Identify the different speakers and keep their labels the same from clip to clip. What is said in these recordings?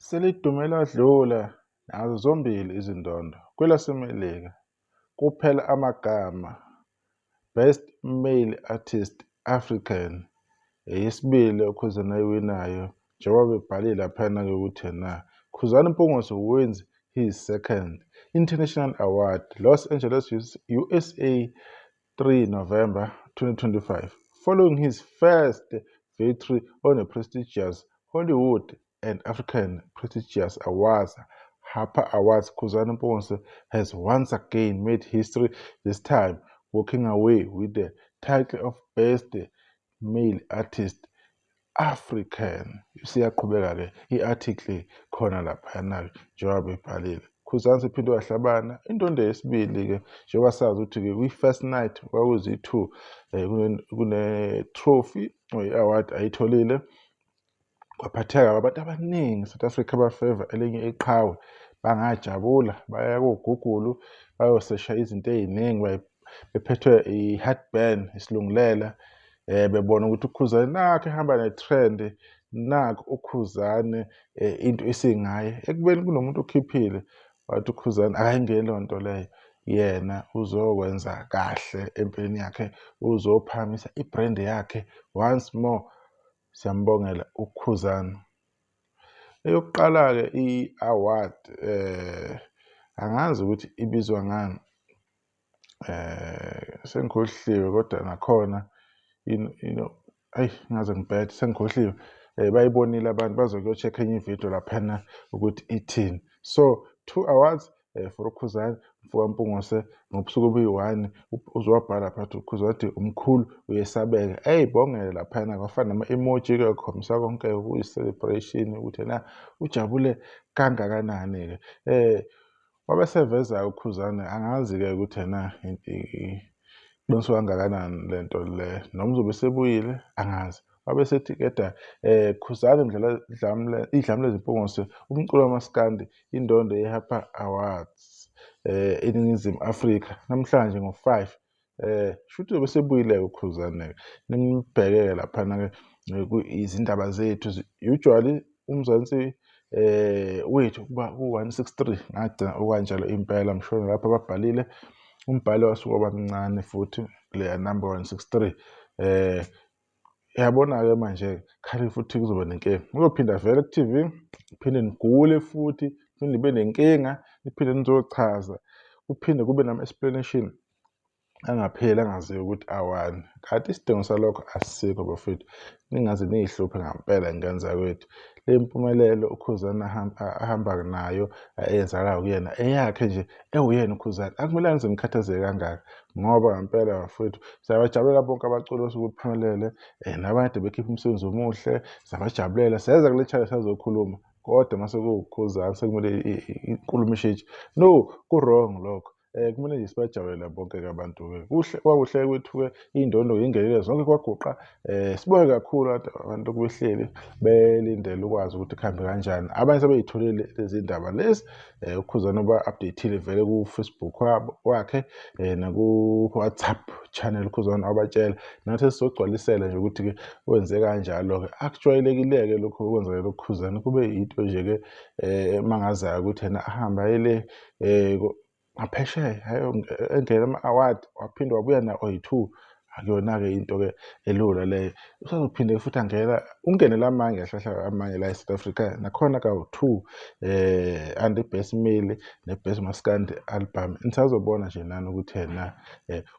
Speaker 1: Selidume ladlula nazo zombili izindondo kwelaseMelika kuphela amagama "Best Male Artist African" eyesibili uKhuzani ayiwinayo njengoba bebhalile laphayana-ke ukuthi ena Khuzani Mpungose wins his second international award, Los Angeles, USA, 3 November 2025, following his first victory on a prestigious Hollywood and African prestigious awards, HAPA Awards. Khuzani Mpungose has once again made history, this time walking away with the title of Best Male Artist African. Siyaqhubeka-ke i-article khona laphayana-ke njengoba bebhalile. Khuzani sephinde wahlabana indondo yesibili-ke njengoba sazi ukuthi-ke kwi-first night kwakuzi-two kune-trophy or i-award ayitholile, kwaphatheka abantu abaningi South Africa abafeva elinye iqhawe bangajabula, baya ko-Google bayosesha izinto ey'ningi bephethwe i-heartburn, isilungulela, bebona ukuthi uKhuzani nakhu ehamba ne-trend, nakhu uKhuzani into isingaye ekubeni kunomuntu okhiphile wathi uKhuzani akayingeni leyo nto leyo, yena uzokwenza kahle empilweni yakhe, uzophakamisa i-brand yakhe once more. Siyambongela uKhuzani. Eyokuqala-ke i-award angazi ukuthi ibizwa ngani, sengikhohliwe, kodwa nakhona ayi ngaze ngibhede, sengikhohliwe. Bayibonile abantu bazokuyo-check-a enye ividiyo laphana ukuthi ithini. So two awards for uKhuzani mfoka Mpungose ngobusuku obuyi-one uzowabhala phakathi uKhuzani wathi umkhulu uyesabeka. Eyibongele laphana kwafana nama-emoji-ke ekhombisa konke kuyi-celebration ukuthi yena ujabule kangakanani-ke. Wabe eseveza uKhuzani, angazi-ke ukuthi ena iqiniso kangakanani lento le noma uzobe esebuyile, angazi. Wabe esethi keda Khuzani idlamu lezimpungose umculo wamaskandi indondo ye-HAPA Awards eNingizimu Afrika namhlanje ngo-5. Shuthi uzobe esebuyile-ke uKhuzani-ke, nimbheke-ke laphana-ke izindaba zethu usually uMzansi wethu kuba ku-163 ngagcina okanjalo impela mshona lapho ababhalile umbhalo wasuka waba mncane futhi kuleya number 163. Yabona-ke manje khale futhi kuzoba nenkinga, uzophinda vele ku-TV phinde nigule futhi phinde nibe nenkinga, niphinde nizochaza, kuphinde kube nama-explanation angapheli angaziwa ukuthi awani, kanti isidingo salokho asikho bafethu. Ningaze niyihluphe ngampela ngane zakwethu. Le mpumelelo uKhuzani ahamba nayo eyenzakalayo kuyena eyakhe nje ewuyena uKhuzani, akumelanga nize nikhathazeke kangaka ngoba ngampela bafethu siyabajabulela bonke abaculi osuke bephumelele nabanye kade bekhipha umsebenzi omuhle, siyabajabulela. Siyeza kule channel sazokhuluma, kodwa mase kuwuKhuzani sekumele inkulumo ishintshe. No, ku-wrong lokho. Kumele nje sibajabulele bonke-ke abantu-ke. Kuhle kwakuhle kwethu-ke iy'ndondo y'ngenile zonke kwaguqa. Sibonge kakhulu abantu behleli belindele ukwazi ukuthi kuhambe kanjani. Abanye sebey'tholile lezi ndaba lezi, uKhuzani uba-update-ile vele ku-Facebook wakhe naku-WhatsApp channel uKhuzani wabatshela. Nathi sesizogcwalisela nje ukuthi-ke wenze kanjalo-ke. Akujwayelekile-ke lokhu okwenzakele kuKhuzani, kube yinto nje-ke emangazayo ukuthi yena ahambe aye le ngaphesheya engena ama-award waphinde wabuya nawo oyi-two. Akuyona-ke into-ke elula leyo. Usazophinde futhi angena ungenele amanye kahle kahle amanye la e-South Africa nakhona kawu-two under i-Best Male ne-Best Maskandi Album. Nisazobona nje nani ukuthi yena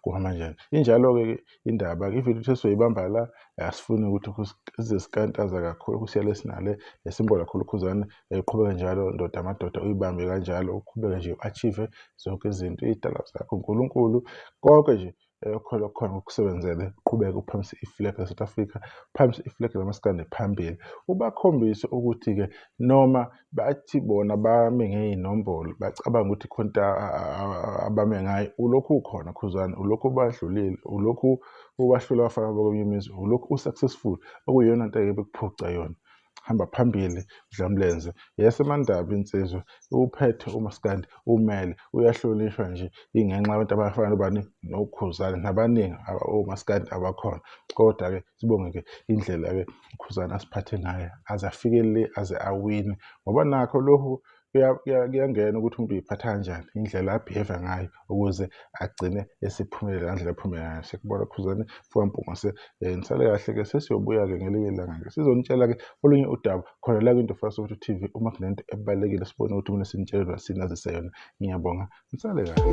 Speaker 1: kuhamba kanjani. Injalo-ke indaba-ke ividiyo sesizoyibamba la, asifuni ukuthi size sikantaza kakhulu kusiyale sinale simbona kakhulu uKhuzani. Uqhubeke njalo ndoda amadoda, uyibambe kanjalo, uqhubeke nje u-achieve zonke izinto iy'dalwa zakho uNkulunkulu konke nje okholwa kukhona ukusebenzele, uqhubeke uphakamise i-flag le-South Africa, uphakamise i-flag lamaskandi phambili, ubakhombise ukuthi-ke noma bathi bona bame ngey'nombolo bacabanga ukuthi khona into abame ngayo, ulokhu ukhona Khuzani, ulokhu ubadlulile, ulokhu ubahlula abafana bakweminye imizi, ulokhu u-successful okuyiyona nto eke bekuphuca yona. Hamba phambili Dlamlenze. Yes, Amandaba insizwa uphethe umaskandi umele uyahlonishwa nje ingenxa yabantu abafana nobani noKhuzani nabaningi omaskandi abakhona. Kodwa-ke sibonge-ke indlela-ke uKhuzani asiphathe ngayo aze afike le aze awine ngoba nakho lokhu kuyangena ukuthi umuntu uyiphatha kanjani indlela abhiheva ngayo ukuze agcine esephumelela ngandlela aphumelela ngayo. Siyakubona Khuzani mfoka Mpungose. Nisale kahle-ke sesiyobuya-ke ngelinye ilanga-ke sizonitshela-ke olunye udaba khona la kwinto Soweto TV uma kunento ebalulekile sibone ukuthi kumele sinitshele yona sinazise yona. Ngiyabonga, nisale kahle.